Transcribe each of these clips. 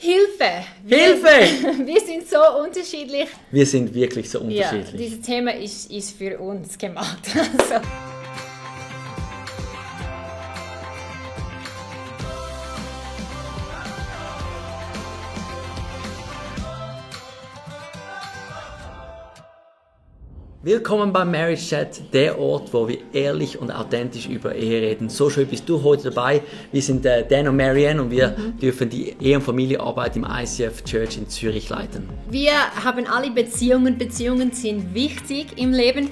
Hilfe! Hilfe! Wir sind so unterschiedlich. Wir sind wirklich so unterschiedlich. Ja, dieses Thema ist für uns gemacht. Also. Willkommen beim Marriage Chat, der Ort, wo wir ehrlich und authentisch über Ehe reden. So schön bist du heute dabei. Wir sind Dan und Marianne und wir dürfen die Ehe- und Familienarbeit im ICF Church in Zürich leiten. Wir haben alle Beziehungen. Beziehungen sind wichtig im Leben.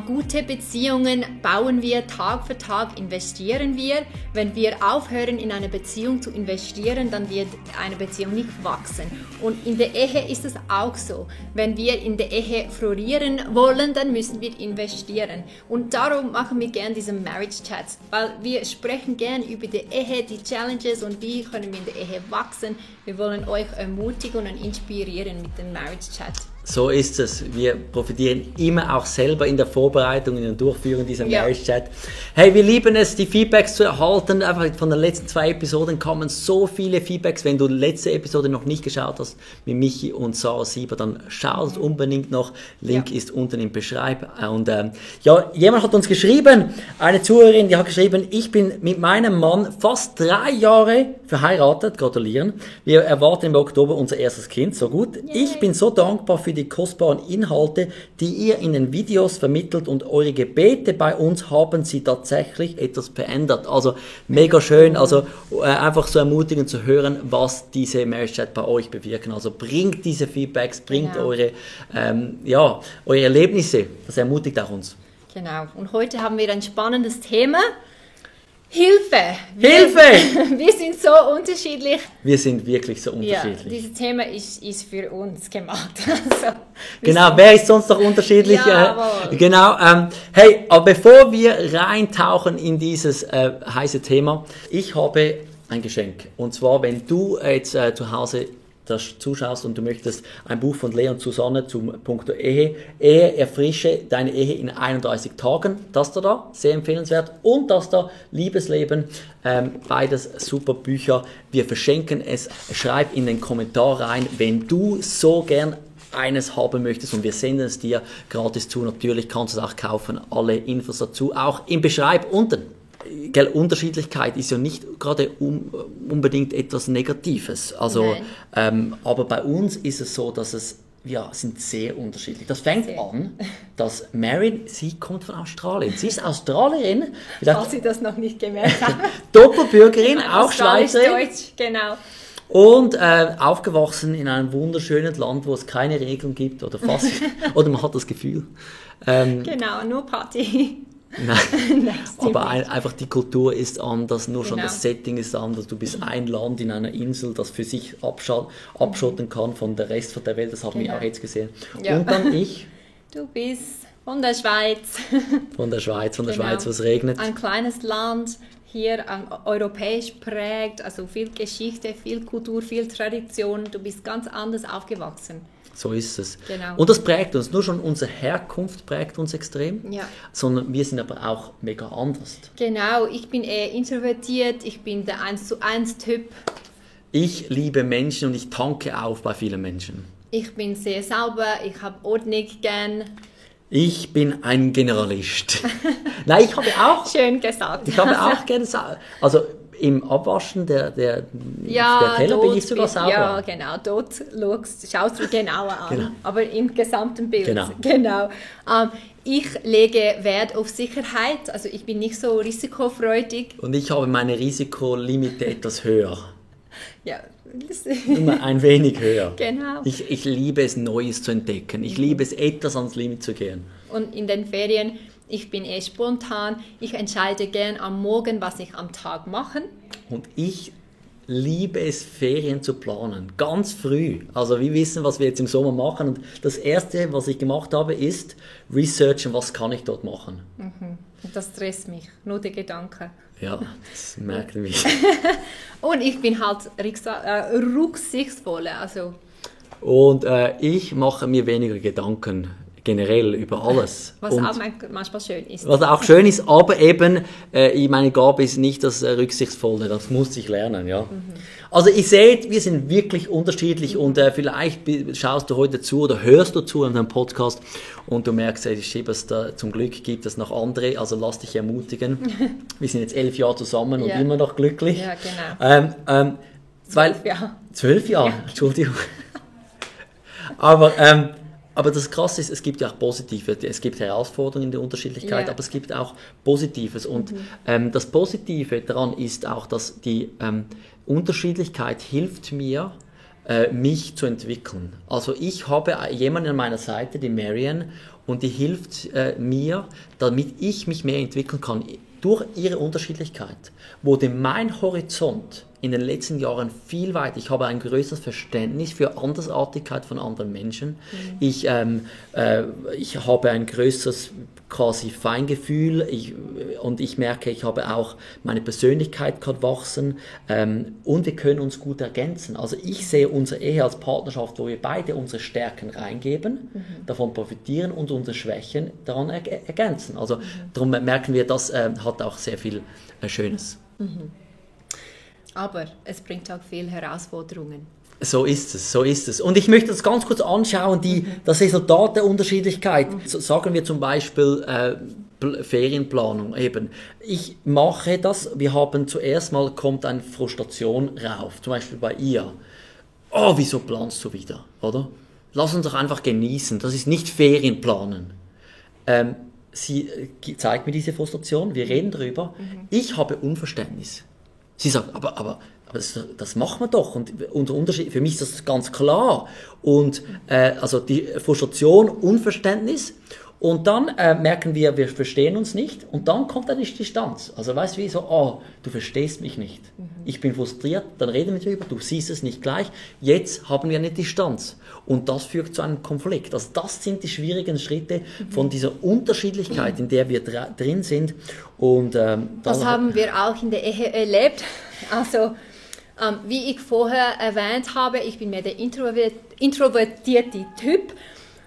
Gute Beziehungen bauen wir Tag für Tag, investieren wir. Wenn wir aufhören, in eine Beziehung zu investieren, dann wird eine Beziehung nicht wachsen. Und in der Ehe ist es auch so. Wenn wir in der Ehe florieren wollen, dann müssen wir investieren. Und darum machen wir gerne diese Marriage Chats, weil wir sprechen gerne über die Ehe, die Challenges und wie können wir in der Ehe wachsen. Wir wollen euch ermutigen und inspirieren mit dem Marriage Chat. So ist es. Wir profitieren immer auch selber in der Vorbereitung, in der Durchführung dieser Marriage Chat. Hey, wir lieben es, die Feedbacks zu erhalten. Einfach von den letzten 2 Episoden kamen so viele Feedbacks. Wenn du die letzte Episode noch nicht geschaut hast, mit Michi und Sarah Sieber, dann schau es unbedingt noch. Link ist unten im Beschreib. Und jemand hat uns geschrieben, eine Zuhörerin, die hat geschrieben, ich bin mit meinem Mann fast 3 Jahre verheiratet. Gratulieren. Wir erwarten im Oktober unser erstes Kind. So gut. Yay. Ich bin so dankbar für die kostbaren Inhalte, die ihr in den Videos vermittelt und eure Gebete bei uns haben sie tatsächlich etwas verändert. Also mega schön, also einfach so ermutigend zu hören, was diese Marriage Chat bei euch bewirken. Also bringt diese Feedbacks, bringt eure Erlebnisse, das ermutigt auch uns. Genau, und heute haben wir ein spannendes Thema. Hilfe! Hilfe! Wir sind so unterschiedlich. Wir sind wirklich so unterschiedlich. Ja, dieses Thema ist für uns gemacht. Also, genau, wer ist sonst noch unterschiedlich? Genau. Hey, aber bevor wir reintauchen in dieses heiße Thema, ich habe ein Geschenk. Und zwar, wenn du jetzt zu Hause das zuschaust und du möchtest ein Buch von Lea und Susanne zum Punkt Ehe, erfrische deine Ehe in 31 Tagen, das da, sehr empfehlenswert, und das da, Liebesleben, beides super Bücher, wir verschenken es, schreib in den Kommentar rein, wenn du so gern eines haben möchtest und wir senden es dir gratis zu, natürlich kannst du es auch kaufen, alle Infos dazu, auch im Beschreib unten. Unterschiedlichkeit ist ja nicht gerade unbedingt etwas Negatives. Also, aber bei uns ist es so, dass es sind sehr unterschiedlich. Das fängt an, dass Marianne, sie kommt von Australien. Sie ist Australierin. Falls Sie das noch nicht gemerkt haben. Doppelbürgerin, auch Schweizerin. Deutsch, genau. Und aufgewachsen in einem wunderschönen Land, wo es keine Regeln gibt oder fast, oder man hat das Gefühl. Genau, nur Party. Nein, aber einfach die Kultur ist anders, nur schon das Setting ist anders. Du bist ein Land in einer Insel, das für sich abschotten kann von der Rest der Welt, das haben wir auch jetzt gesehen. Ja. Und dann ich. Du bist von der Schweiz. Von der Schweiz, wo es regnet. Ein kleines Land, hier europäisch prägt, also viel Geschichte, viel Kultur, viel Tradition. Du bist ganz anders aufgewachsen. So ist es. Genau. Und das prägt uns. Nur schon unsere Herkunft prägt uns extrem, sondern wir sind aber auch mega anders. Genau, ich bin eher introvertiert, ich bin der 1:1-Typ. Ich liebe Menschen und ich tanke auf bei vielen Menschen. Ich bin sehr sauber, ich habe Ordnung gern. Ich bin ein Generalist. Nein, ich habe auch... Schön gesagt. Ich habe auch gerne... Also im Abwaschen der Teller bin ich sogar sauber. Ja, genau. Dort schaust du genauer an. Genau. Aber im gesamten Bild. Genau. Ich lege Wert auf Sicherheit. Also ich bin nicht so risikofreudig. Und ich habe meine Risikolimite etwas höher. Ja. Immer ein wenig höher. Genau. Ich liebe es, Neues zu entdecken. Ich liebe es, etwas ans Limit zu gehen. Und in den Ferien, ich bin eher spontan. Ich entscheide gern am Morgen, was ich am Tag mache. Und ich liebe es, Ferien zu planen. Ganz früh. Also wir wissen, was wir jetzt im Sommer machen. Und das Erste, was ich gemacht habe, ist researchen, was kann ich dort machen. Und das stresst mich. Nur der Gedanke. Ja, das merkt mich. Und ich bin halt rücksichtsvoll. Also. Und ich mache mir weniger Gedanken. generell über alles. Was auch manchmal schön ist. Was auch schön ist, aber eben, meine Gabe ist nicht das Rücksichtsvolle, das muss ich lernen, ja. Also ihr seht, wir sind wirklich unterschiedlich und vielleicht schaust du heute zu oder hörst du zu in einem Podcast und du merkst, zum Glück gibt es noch andere, also lass dich ermutigen. Wir sind jetzt 11 Jahre zusammen und immer noch glücklich. Ja, genau. 12 Jahre. 12 Jahre, ja. Entschuldigung. Aber das Krasse ist, es gibt ja auch Positive. Es gibt Herausforderungen in der Unterschiedlichkeit, aber es gibt auch Positives. Und das Positive daran ist auch, dass die Unterschiedlichkeit hilft mir, mich zu entwickeln. Also ich habe jemanden an meiner Seite, die Marian, und die hilft mir, damit ich mich mehr entwickeln kann durch ihre Unterschiedlichkeit. Wurde mein Horizont in den letzten Jahren viel weiter. Ich habe ein größeres Verständnis für Andersartigkeit von anderen Menschen. Ich habe ein größeres quasi Feingefühl und ich merke, ich habe auch meine Persönlichkeit kann wachsen und wir können uns gut ergänzen. Also ich sehe unsere Ehe als Partnerschaft, wo wir beide unsere Stärken reingeben, davon profitieren und unsere Schwächen daran ergänzen. Also darum merken wir, das hat auch sehr viel Schönes. Aber es bringt auch viele Herausforderungen. So ist es. Und ich möchte das ganz kurz anschauen, das Resultat der Unterschiedlichkeit. Sagen wir zum Beispiel Ferienplanung eben. Ich mache das, wir haben zuerst mal, kommt eine Frustration rauf, zum Beispiel bei ihr. Oh, wieso planst du wieder, oder? Lass uns doch einfach genießen, das ist nicht Ferienplanen. Sie zeigt mir diese Frustration, wir reden darüber. Ich habe Unverständnis. Sie sagt, aber das machen wir doch. Und unser Unterschied, für mich ist das ganz klar. Und also die Frustration, Unverständnis. Und dann merken wir verstehen uns nicht. Und dann kommt eine Distanz. Also weißt du, wie so, du verstehst mich nicht. Ich bin frustriert, dann reden wir darüber, du siehst es nicht gleich. Jetzt haben wir eine Distanz. Und das führt zu einem Konflikt. Also das sind die schwierigen Schritte von dieser Unterschiedlichkeit, in der wir drin sind. Und das haben wir auch in der Ehe erlebt. Also wie ich vorher erwähnt habe, ich bin mehr der introvertierte Typ.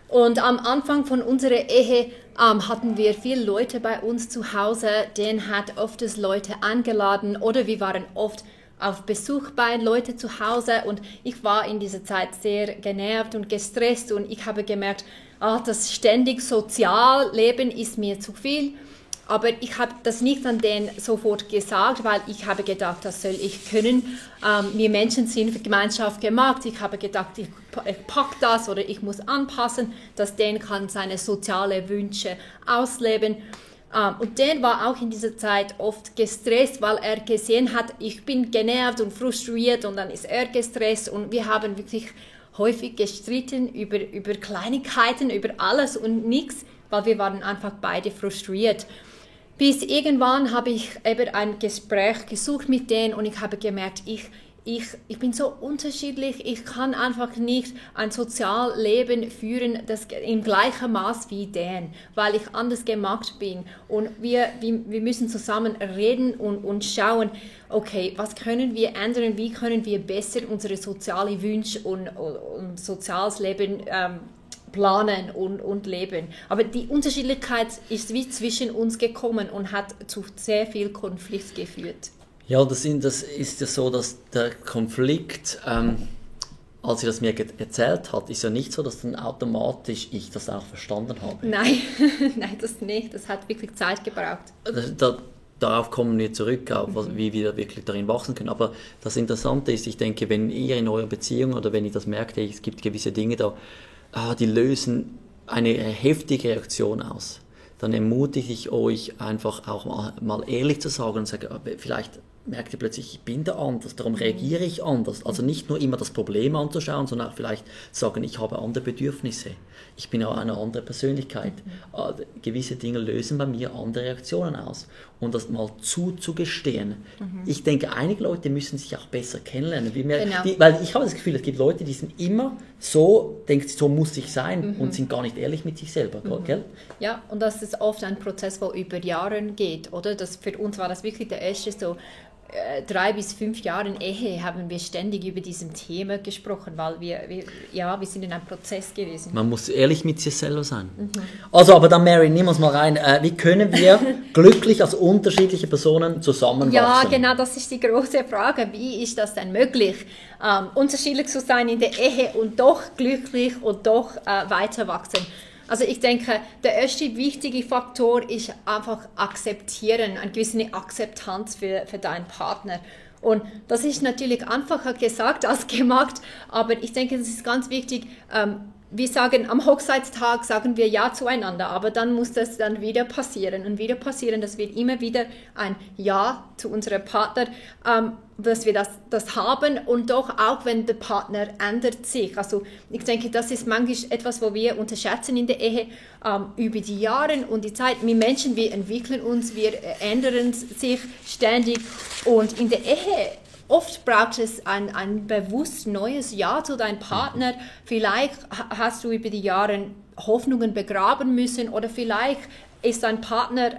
Und am Anfang von unserer Ehe hatten wir viele Leute bei uns zu Hause, denen hat oft Leute eingeladen oder wir waren oft auf Besuch bei Leuten zu Hause und ich war in dieser Zeit sehr genervt und gestresst und ich habe gemerkt, das ständig Sozialleben ist mir zu viel. Aber ich habe das nicht an denen sofort gesagt, weil ich habe gedacht, das soll ich können. Wir Menschen sind für Gemeinschaft gemacht. Ich habe gedacht, ich packe das oder ich muss anpassen, dass der kann seine sozialen Wünsche ausleben. Und der war auch in dieser Zeit oft gestresst, weil er gesehen hat, ich bin genervt und frustriert und dann ist er gestresst und wir haben wirklich häufig gestritten über Kleinigkeiten, über alles und nichts, weil wir waren einfach beide frustriert. Bis irgendwann habe ich eben ein Gespräch gesucht mit denen und ich habe gemerkt, ich bin so unterschiedlich, ich kann einfach nicht ein Sozialleben führen, das im gleichen Maß wie denen, weil ich anders gemacht bin. Und wir müssen zusammen reden und schauen, okay, was können wir ändern, wie können wir besser unsere sozialen Wünsche und soziales Leben planen und leben. Aber die Unterschiedlichkeit ist wie zwischen uns gekommen und hat zu sehr viel Konflikt geführt. Ja, das ist ja so, dass der Konflikt, als sie das mir erzählt hat, ist ja nicht so, dass dann automatisch ich das auch verstanden habe. Nein, nein, das nicht. Das hat wirklich Zeit gebraucht. Darauf kommen wir zurück, auf wie wir wirklich darin wachsen können. Aber das Interessante ist, ich denke, wenn ihr in eurer Beziehung oder wenn ihr das merkt, es gibt gewisse Dinge da, die lösen eine heftige Reaktion aus, dann ermutige ich euch einfach auch mal ehrlich zu sagen und sagen, vielleicht merkt ihr plötzlich, ich bin da anders, darum reagiere ich anders. Also nicht nur immer das Problem anzuschauen, sondern auch vielleicht sagen, ich habe andere Bedürfnisse, ich bin auch eine andere Persönlichkeit. Gewisse Dinge lösen bei mir andere Reaktionen aus. Und das mal zuzugestehen. Ich denke, einige Leute müssen sich auch besser kennenlernen. Weil ich habe das Gefühl, es gibt Leute, die sind immer so, denken, so muss ich sein und sind gar nicht ehrlich mit sich selber. Gell? Ja, und das ist oft ein Prozess, der über Jahre geht. Oder? Für uns war das wirklich der erste so, 3 bis 5 Jahren Ehe haben wir ständig über diesem Thema gesprochen, weil wir sind in einem Prozess gewesen. Man muss ehrlich mit sich selber sein. Also, aber dann, Mary, nimm uns mal rein. Wie können wir glücklich als unterschiedliche Personen zusammenwachsen? Ja, genau, das ist die große Frage. Wie ist das denn möglich, unterschiedlich zu sein in der Ehe und doch glücklich und doch weiter wachsen? Also ich denke, der erste wichtige Faktor ist einfach akzeptieren, eine gewisse Akzeptanz für deinen Partner. Und das ist natürlich einfacher gesagt als gemacht, aber ich denke, das ist ganz wichtig. Wir sagen, am Hochzeitstag sagen wir Ja zueinander, aber dann muss das dann wieder passieren und wieder passieren, dass wir immer wieder ein Ja zu unserem Partner, dass wir das haben und doch auch, wenn der Partner ändert sich. Also ich denke, das ist manchmal etwas, wo wir unterschätzen in der Ehe über die Jahre und die Zeit. Wir Menschen, wir entwickeln uns, wir ändern sich ständig und in der Ehe oft braucht es ein bewusst neues Ja zu deinem Partner. Vielleicht hast du über die Jahre Hoffnungen begraben müssen oder vielleicht ist dein Partner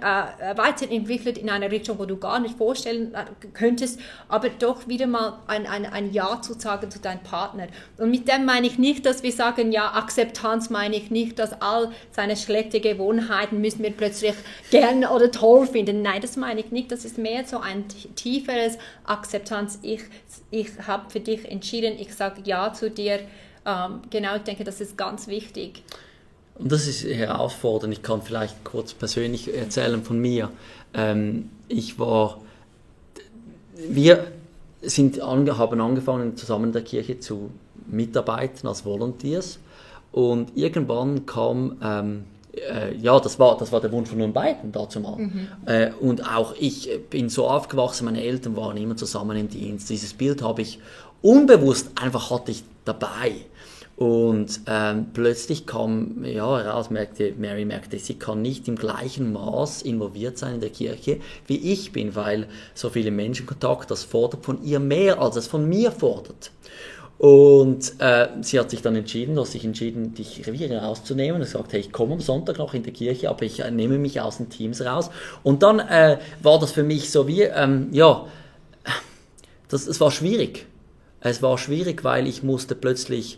weiterentwickelt in eine Richtung, wo du gar nicht vorstellen könntest, aber doch wieder mal ein Ja zu sagen zu deinem Partner. Und mit dem meine ich nicht, dass wir sagen, ja, Akzeptanz meine ich nicht, dass all seine schlechten Gewohnheiten müssen wir plötzlich gern oder toll finden. Nein, das meine ich nicht. Das ist mehr so ein tieferes Akzeptanz. Ich habe für dich entschieden, ich sage Ja zu dir. Genau, ich denke, das ist ganz wichtig. Und das ist herausfordernd. Ich kann vielleicht kurz persönlich erzählen von mir. Wir haben angefangen, zusammen in der Kirche zu mitarbeiten als Volunteers. Und irgendwann kam, das war der Wunsch von uns beiden dazu mal. Und auch ich bin so aufgewachsen, meine Eltern waren immer zusammen im Dienst. Dieses Bild hatte ich hatte ich dabei. Und plötzlich kam heraus, Mary merkte, sie kann nicht im gleichen Maß involviert sein in der Kirche, wie ich bin, weil so viele Menschenkontakt, das fordert von ihr mehr, als es von mir fordert. Und sie hat sich dann entschieden, dich wieder rauszunehmen und gesagt, hey, ich komme am Sonntag noch in die Kirche, aber ich nehme mich aus den Teams raus. Und dann war das für mich so wie, es war schwierig. Es war schwierig, weil ich musste plötzlich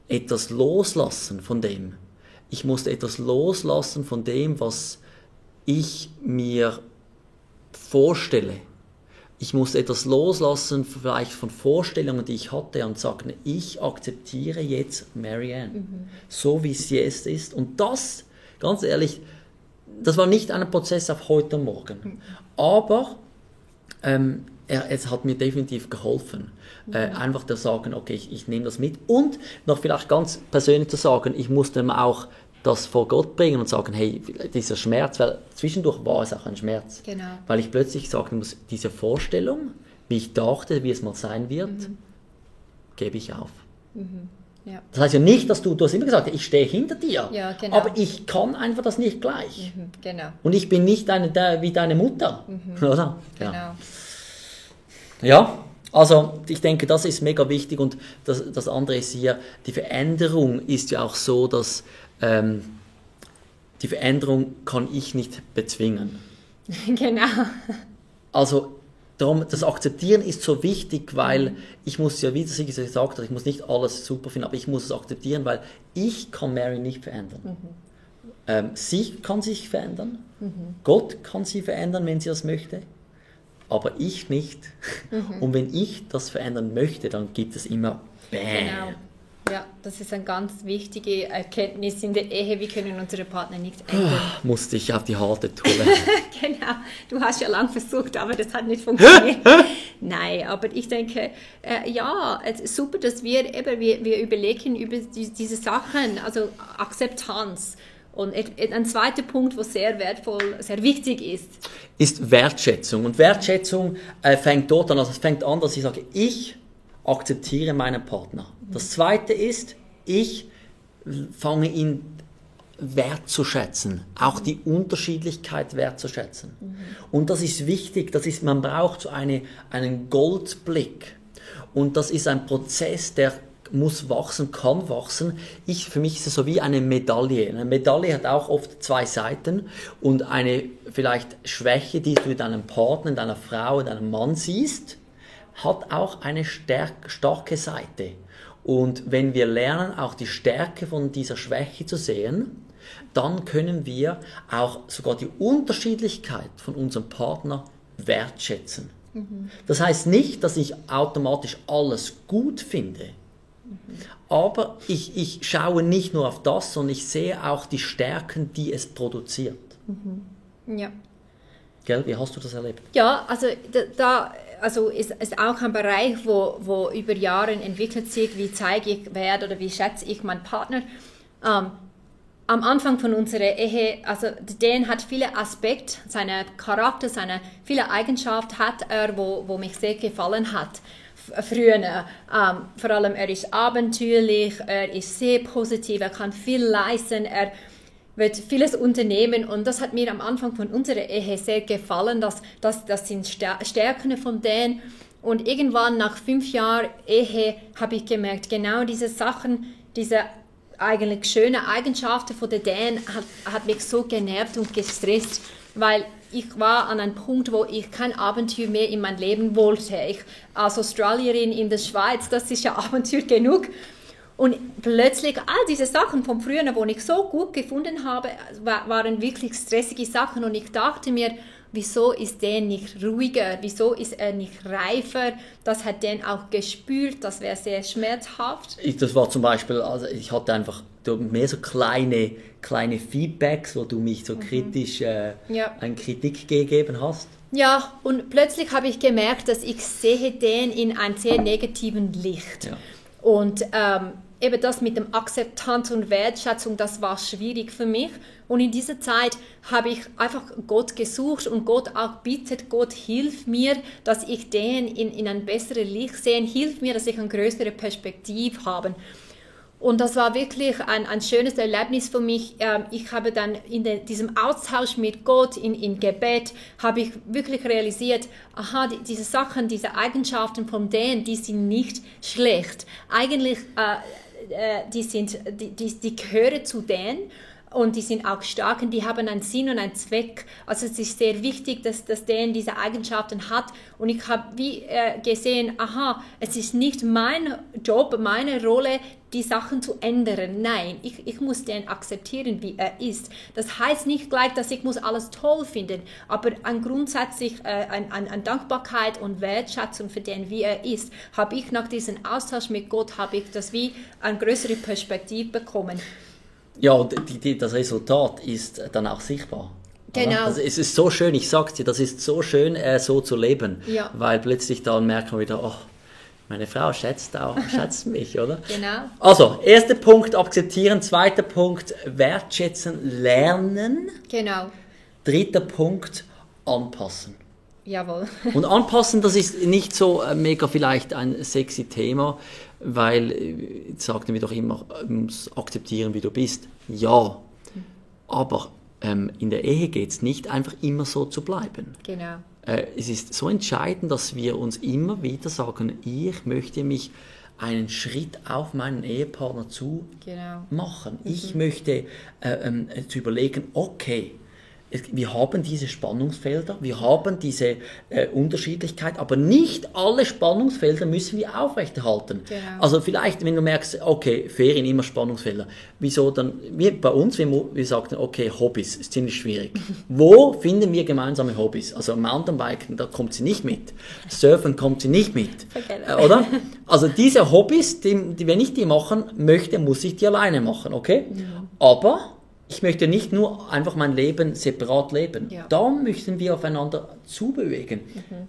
etwas loslassen von dem. Ich musste etwas loslassen von dem, was ich mir vorstelle. Ich musste etwas loslassen, vielleicht von Vorstellungen, die ich hatte, und sagen, ich akzeptiere jetzt Marianne, so wie sie jetzt ist. Und das, ganz ehrlich, das war nicht ein Prozess auf heute und morgen. Aber es hat mir definitiv geholfen. Einfach zu sagen, okay, ich nehme das mit. Und noch vielleicht ganz persönlich zu sagen, ich musste auch das vor Gott bringen und sagen, hey, dieser Schmerz, weil zwischendurch war es auch ein Schmerz. Genau. Weil ich plötzlich sagen muss, diese Vorstellung, wie ich dachte, wie es mal sein wird, gebe ich auf. Ja. Das heißt ja nicht, dass du hast immer gesagt, ich stehe hinter dir, ja, genau. Aber ich kann einfach das nicht gleich. Genau. Und ich bin nicht wie deine Mutter. Oder? Genau. Ja, also ich denke, das ist mega wichtig und das andere ist hier, die Veränderung ist ja auch so, dass die Veränderung kann ich nicht bezwingen. Genau. Also darum, das Akzeptieren ist so wichtig, weil ich muss ja, wie sie gesagt hat, ich muss nicht alles super finden, aber ich muss es akzeptieren, weil ich kann Mary nicht verändern. Sie kann sich verändern, Gott kann sie verändern, wenn sie das möchte. Aber ich nicht. Und wenn ich das verändern möchte, dann gibt es immer Bam. Genau. Ja, das ist eine ganz wichtige Erkenntnis in der Ehe. Wir können unsere Partner nicht ändern. Musste ich auf die harte Tour. Genau. Du hast ja lange versucht, aber das hat nicht funktioniert. Nein, aber ich denke, es ist super, dass wir überlegen über diese Sachen, also Akzeptanz. Und ein zweiter Punkt, was sehr wertvoll, sehr wichtig ist Wertschätzung. Und Wertschätzung fängt dort an. Also es fängt an, dass ich sage, ich akzeptiere meinen Partner. Das zweite ist, ich fange ihn wertzuschätzen, auch die Unterschiedlichkeit wertzuschätzen. Und das ist wichtig, man braucht so einen Goldblick. Und das ist ein Prozess, der muss wachsen, kann wachsen. Für mich ist es so wie eine Medaille. Eine Medaille hat auch oft 2 Seiten und eine vielleicht Schwäche, die du in deinem Partner, in deiner Frau, in deinem Mann siehst, hat auch eine starke Seite. Und wenn wir lernen, auch die Stärke von dieser Schwäche zu sehen, dann können wir auch sogar die Unterschiedlichkeit von unserem Partner wertschätzen. Das heißt nicht, dass ich automatisch alles gut finde, aber ich schaue nicht nur auf das, sondern ich sehe auch die Stärken, die es produziert. Ja. Gell, wie hast du das erlebt? Ja, also ist auch ein Bereich, wo über Jahre entwickelt sich, wie zeige ich Wert oder wie schätze ich meinen Partner. Am Anfang von unserer Ehe, also Dan hat viele Aspekte, seine Charakter, seine viele Eigenschaften hat er, wo mich sehr gefallen hat. Früher, vor allem er ist abenteuerlich, er ist sehr positiv, er kann viel leisten, er wird vieles unternehmen und das hat mir am Anfang von unserer Ehe sehr gefallen, das sind Stärken von Dan und irgendwann nach 5 Jahren Ehe habe ich gemerkt, genau diese Sachen, diese eigentlich schöne Eigenschaften von der Dan hat mich so genervt und gestresst, weil ich war an einem Punkt, wo ich kein Abenteuer mehr in mein Leben wollte. Ich als Australierin in der Schweiz, das ist ja Abenteuer genug. Und plötzlich all diese Sachen von früher, die ich so gut gefunden habe, waren wirklich stressige Sachen. Und ich dachte mir, wieso ist der nicht ruhiger? Wieso ist er nicht reifer? Das hat Dan auch gespürt, das wäre sehr schmerzhaft. Das war zum Beispiel, also ich hatte einfach mehr so kleine Feedbacks, wo du mich so kritisch eine Kritik gegeben hast. Ja, und plötzlich habe ich gemerkt, dass ich sehe den in einem sehr negativen Licht. Ja. Und eben das mit dem Akzeptanz und Wertschätzung, das war schwierig für mich. Und in dieser Zeit habe ich einfach Gott gesucht und Gott auch bittet, Gott hilf mir, dass ich den in ein besseres Licht sehe, hilf mir, dass ich eine größere Perspektive habe. Und das war wirklich ein schönes Erlebnis für mich. Ich habe dann in diesem Austausch mit Gott, in Gebet, habe ich wirklich realisiert, aha, diese Sachen, diese Eigenschaften von denen, die sind nicht schlecht. Eigentlich, die gehören zu denen. Und die sind auch stark und die haben einen Sinn und einen Zweck. Also es ist sehr wichtig, dass Dan diese Eigenschaften hat. Und ich habe gesehen, aha, es ist nicht mein Job, meine Rolle, die Sachen zu ändern. Nein, ich muss den akzeptieren, wie er ist. Das heißt nicht gleich, dass ich muss alles toll finden, aber grundsätzlich an Dankbarkeit und Wertschätzung für den, wie er ist, habe ich nach diesem Austausch mit Gott, habe ich das wie eine größere Perspektive bekommen. Ja, und das Resultat ist dann auch sichtbar. Genau. Also es ist so schön, ich sag's dir, das ist so schön, so zu leben. Ja. Weil plötzlich dann merkt man wieder, oh, meine Frau schätzt mich, oder? Genau. Also, erster Punkt, akzeptieren. Zweiter Punkt, wertschätzen, lernen. Genau. Dritter Punkt, anpassen. Jawohl. Und anpassen, das ist nicht so mega vielleicht ein sexy Thema, weil, jetzt sagten wir doch immer, akzeptieren, wie du bist. Ja, aber in der Ehe geht es nicht einfach immer so zu bleiben. Genau. Es ist so entscheidend, dass wir uns immer wieder sagen, ich möchte mich einen Schritt auf meinen Ehepartner zu machen. Ich möchte zu überlegen, okay, wir haben diese Spannungsfelder, wir haben diese Unterschiedlichkeit, aber nicht alle Spannungsfelder müssen wir aufrechterhalten. Genau. Also vielleicht, wenn du merkst, okay, Ferien immer Spannungsfelder, wieso dann, bei uns, wir sagten, okay, Hobbys ist ziemlich schwierig. Wo finden wir gemeinsame Hobbys? Also Mountainbiken, da kommt sie nicht mit. Surfen kommt sie nicht mit. Oder? Also diese Hobbys, die, wenn ich die machen möchte, muss ich die alleine machen, okay? Ja. Aber ich möchte nicht nur einfach mein Leben separat leben. Ja. Da müssen wir aufeinander zubewegen.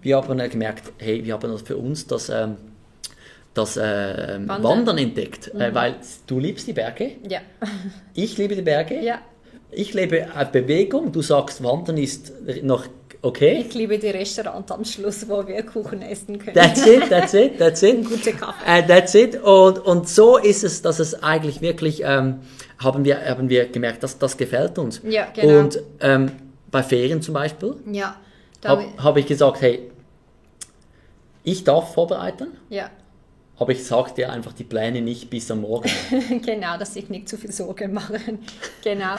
Wir haben gemerkt, hey, wir haben für uns das Wandern entdeckt, weil du liebst die Berge. Ja. Ich liebe die Berge. Ja. Ich liebe Bewegung. Du sagst, Wandern ist noch okay. Ich liebe die Restaurant am Schluss, wo wir Kuchen essen können. That's it. Gute Kaffee. That's it. Und so ist es, dass es eigentlich wirklich, haben wir gemerkt, dass das gefällt uns. Ja, genau. Und bei Ferien zum Beispiel ja, habe ich gesagt, hey, ich darf vorbereiten, ja, Aber ich sage dir einfach die Pläne nicht bis am Morgen. Genau, dass ich nicht zu viel Sorgen mache. Genau.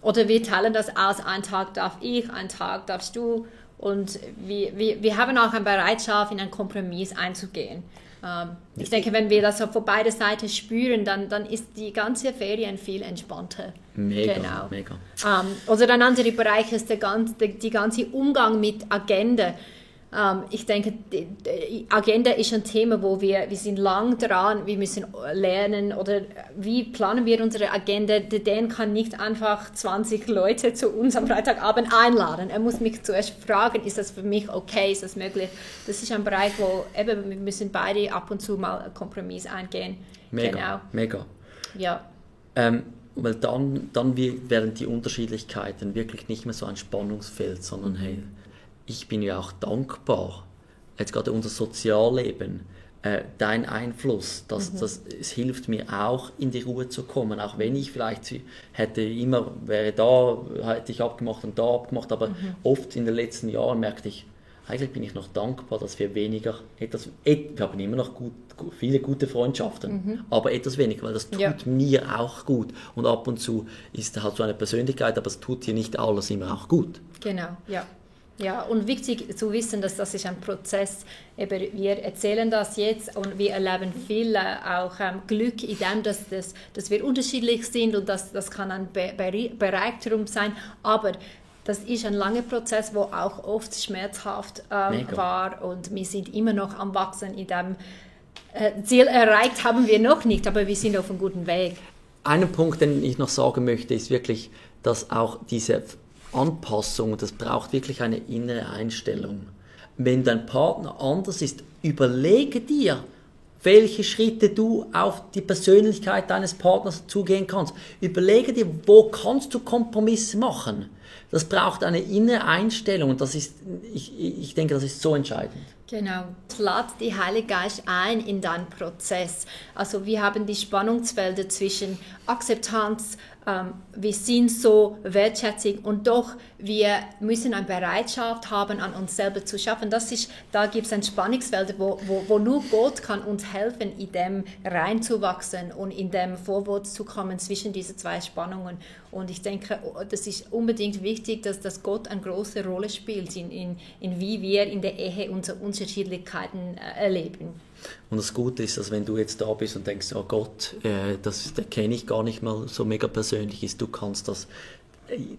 Oder wir teilen das aus, einen Tag darf ich, einen Tag darfst du. Und wir haben auch eine Bereitschaft, in einen Kompromiss einzugehen. Ich denke, wenn wir das so von beiden Seiten spüren, dann ist die ganze Ferien viel entspannter. Mega, genau. Mega. Oder ein anderer Bereich ist die ganze Umgang mit Agenda. Ich denke, die Agenda ist ein Thema, wo wir sind lang dran, wir müssen lernen, oder wie planen wir unsere Agenda. Der Dan kann nicht einfach 20 Leute zu uns am Freitagabend einladen. Er muss mich zuerst fragen, ist das für mich okay, ist das möglich? Das ist ein Bereich, wo eben, wir müssen beide ab und zu mal einen Kompromiss eingehen. Mega, genau. Mega. Ja. Weil dann werden die Unterschiedlichkeiten wirklich nicht mehr so ein Spannungsfeld, sondern hey, ich bin ja auch dankbar, jetzt gerade unser Sozialleben, dein Einfluss, es hilft mir auch, in die Ruhe zu kommen, auch wenn ich vielleicht hätte ich abgemacht und da abgemacht, aber oft in den letzten Jahren merkte ich, eigentlich bin ich noch dankbar, dass wir weniger, wir haben immer noch viele gute Freundschaften, aber etwas weniger, weil das tut mir auch gut. Und ab und zu ist halt so eine Persönlichkeit, aber es tut dir nicht alles immer auch gut. Genau, ja. Ja, und wichtig zu wissen, dass das ist ein Prozess. Eben, wir erzählen das jetzt und wir erleben viel auch Glück in dem, dass wir unterschiedlich sind, und das kann ein Bereicherung sein, aber das ist ein langer Prozess, wo auch oft schmerzhaft war, und wir sind immer noch am Wachsen. In dem Ziel erreicht haben wir noch nicht, aber wir sind auf einem guten Weg. Einen Punkt, den ich noch sagen möchte, ist wirklich, dass auch diese Anpassung, das braucht wirklich eine innere Einstellung. Wenn dein Partner anders ist, überlege dir, welche Schritte du auf die Persönlichkeit deines Partners zugehen kannst. Überlege dir, wo kannst du Kompromisse machen. Das braucht eine innere Einstellung, und das ist, ich denke, das ist so entscheidend. Genau, lad die Heilige Geist ein in deinen Prozess. Also wir haben die Spannungsfelder zwischen Akzeptanz, wir sind so wertschätzig, und doch wir müssen eine Bereitschaft haben, an uns selber zu schaffen. Da gibt es ein Spannungsfeld, wo nur Gott kann uns helfen, in dem reinzuwachsen und in dem vorwärts zu kommen zwischen diese zwei Spannungen. Und ich denke, das ist unbedingt wichtig, dass Gott eine große Rolle spielt in wie wir in der Ehe unsere Unterschiedlichkeiten erleben. Und das Gute ist, dass wenn du jetzt da bist und denkst, oh Gott, der kenne ich gar nicht mal so mega persönlich ist,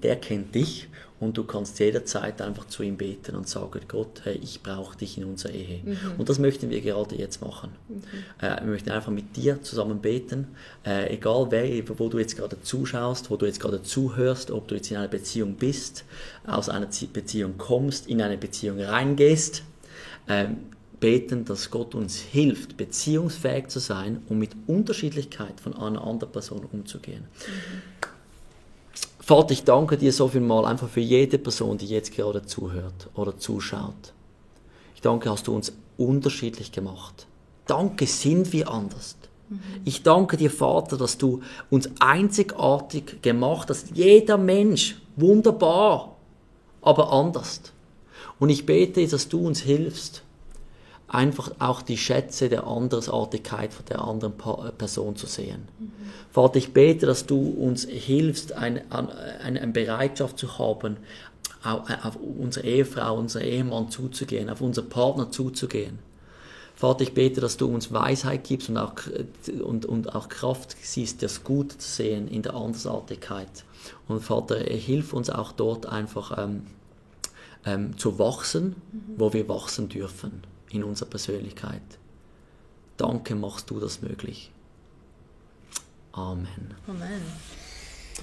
der kennt dich, und du kannst jederzeit einfach zu ihm beten und sagen, Gott, hey, ich brauche dich in unserer Ehe. Und das möchten wir gerade jetzt machen. Wir möchten einfach mit dir zusammen beten, egal wo du jetzt gerade zuschaust, wo du jetzt gerade zuhörst, ob du jetzt in einer Beziehung bist, aus einer Beziehung kommst, in eine Beziehung reingehst, beten, dass Gott uns hilft, beziehungsfähig zu sein, um mit Unterschiedlichkeit von einer anderen Person umzugehen. Vater, ich danke dir so viel mal einfach für jede Person, die jetzt gerade zuhört oder zuschaut. Ich danke, hast du uns unterschiedlich gemacht. Danke, sind wir anders. Ich danke dir, Vater, dass du uns einzigartig gemacht hast. Jeder Mensch, wunderbar, aber anders. Und ich bete, dass du uns hilfst, einfach auch die Schätze der Andersartigkeit von der anderen Person zu sehen. Vater, ich bete, dass du uns hilfst, eine Bereitschaft zu haben, auf unsere Ehefrau, unseren Ehemann zuzugehen, auf unseren Partner zuzugehen. Vater, ich bete, dass du uns Weisheit gibst und auch Kraft siehst, das Gute zu sehen in der Andersartigkeit. Und Vater, hilf uns auch dort einfach zu wachsen, wo wir wachsen dürfen in unserer Persönlichkeit. Danke, machst du das möglich. Amen. Amen.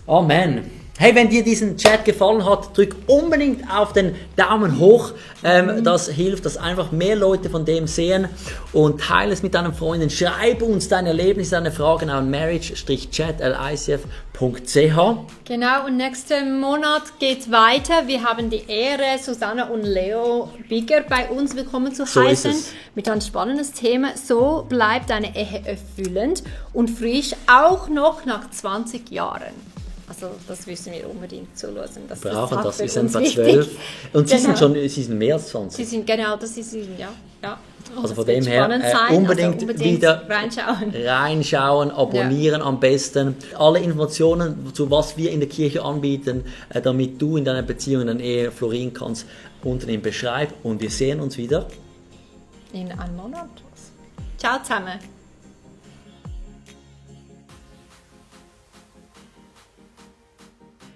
Amen. Hey, wenn dir diesen Chat gefallen hat, drück unbedingt auf den Daumen hoch. Das hilft, dass einfach mehr Leute von dem sehen, und teile es mit deinen Freunden. Schreibe uns deine Erlebnisse, deine Fragen an marriage-chat@icf.ch. Genau, und nächsten Monat geht weiter. Wir haben die Ehre, Susanna und Leo Bigger bei uns willkommen zu heißen, mit einem spannendes Thema. So bleibt deine Ehe erfüllend und frisch, auch noch nach 20 Jahren. Also das müssen wir unbedingt zuhören. Wir brauchen das, wir sind bei 12. Und Sie sind mehr als 20. Sie sind, genau, das ist, ja. Ja. Also von dem her unbedingt wieder reinschauen, abonnieren am besten. Alle Informationen, zu was wir in der Kirche anbieten, damit du in deiner Beziehung, in deiner Ehe florieren kannst, unten im Beschreib. Und wir sehen uns wieder in einem Monat. Ciao zusammen.